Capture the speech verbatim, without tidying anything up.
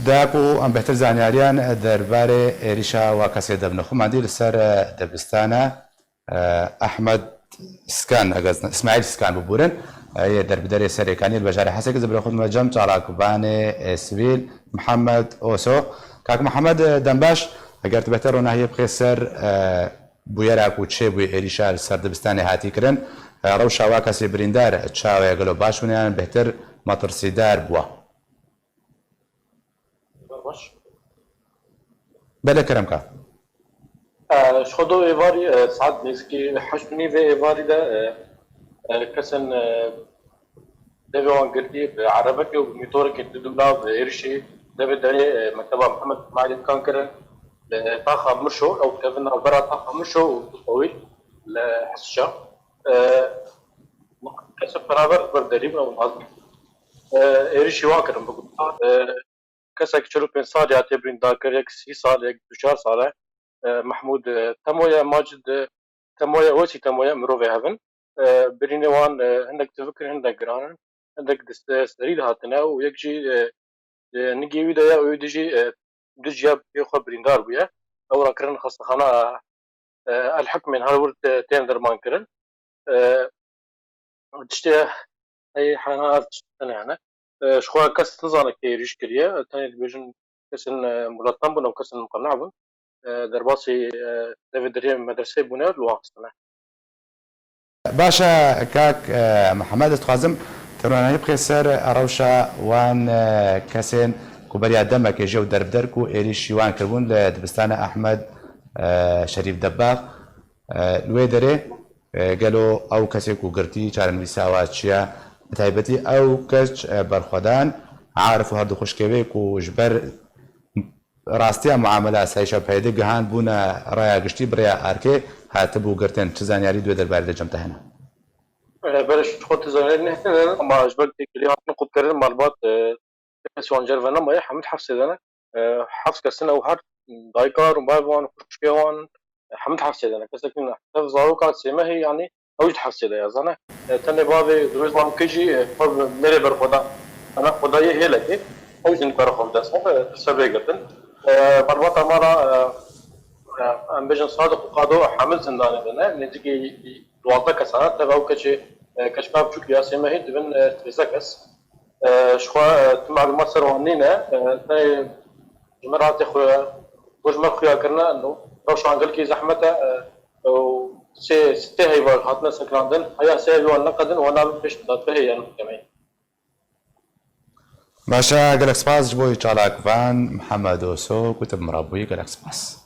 Da ku em bêhtir zanyariyan derbarê êrîşa wa kesê dibin. Xwe me dî li ser, e, dibistana, e, Ehmed Skan, eger zna-, Îsmaîl Skan bibûrin, e, yê derbiderê Serêkaniyê li bajarê Hesekê, ez bi xwe dime cem çalakvanê, e, sivîl Mihemed Oso. Kak Mihemed, e, dembaş, eger tu bêhtir ronahiyê bixê ser, e, bûyera ku çêbûyê êrîşa li ser dibistanê hatî kirin, e, rewşa wa kesê birîndar çawa ye, gelo baş bûne yan bêhtir metirsîdar bûa? Baş. Belê kerem ka. E, ji xwe do êvarî, e, saet nêzîkî heşt û nîvê êvarî de, e, e, kesên, e, devê wan girtî bi erebekê û bi mîtorekê di dûla bi êrişî devê derê, e, mekteba Mihemed Îsmaîlê dikan kirin. Li taxa Mirşo, ew dikevin navbera taxa Mirşo û Tewîl li Hesişa. E, kesek beraber ber derî bûn û naz-, e, êrişî wan kirin bi guta. E, kesek çil û pênc sal ya tê birîndarkir, yek sî sal, yek du çar sal e. E, Mehmûd, e, Temo ye, Macid, e, Temo ye, Wesî Temo ye, mirovê hev in. E, birînê wan, e, hindek tivik in, hindek giran in, hindek di se-, serî de hatine û yek jî, e, e, nigê wî de ye û wî dijî, e, du ciya pê xwe birîndar bûye. Ew rakirin xestexana, e, El Hikmên her wir te-, tên derman kirin. E, tiştê heyî hena ev tişt tune hene. E, ji xwe kes nizane kê êrîş kiriye. Tenê dibêjin kesên, e, muletem bûn û kesên muqena bûn. E, derbasî, e, devê deriyê medreseyê bûne, li wan xistine. Baş e, kak, e, Mihemed, ez dixwazim tu ronahî bixê ser rewşa wan, e, kesên ku beriya demekê ji ew derbder ku êrîşî wan kiribûn li dibistana Ehmed, e, Şerîf Debbağ. E, li wê derê, e, gelo ew kesê ku girtî çarenivîsa wa çi ye? Bi taybetî ew keç, e, berxwedan, Arif û her du xwişkê wê ku ji ber rastiya muamela seyşa peyde gihan bûne raya giştî bi rêya arkê hatibû girtin. Çi zanyarî di wê derbarê de cem te hene? E, belê ji xwe tu zanyarî nehêne, ama ji ber têkilî hatin qutkirin malbat, e, kes wan cer ve nemaye, hemû di hefsê de ne. E, heft kes in ew her dayika wan û bavê wan û xwişkê wan, e, hemû di hefsê de ne. Kesek nîne. Tev zaroka sê mehî, yanî ew jî di hefsê de ye, zane. E, tenê bavê Durêz Mamkê jî, e, xwe bi mêrê berxwedan. Ana xwedayê hêlekê, ew jî nikare xwe bide ser, e, ser rê girtin. E, malbata me re, e, e, em bêjin Sadiq û Qado hemû zindanê de ne. Nêzîkî duwazdeh kesan e. Tev ew keçê, e, keçika biçûk ya sê mehî dibin, e, sêzdeh kes. E, ji xwe, e, tu malûmat ser wan nîne. E, tenê ji min re tê xwe, bo ji me xuya kirine, no, rewşan gelkî zehmet e, e, û sê, sê heyva hatine sekilandin. Heya sê heyva neqedin, wan nabin pêş dadgehê ya mihkemeyê. Baş e, gelek spas ji bo çalakvan Mihemed Oso ku tu bi min re bûyî, gelek spas.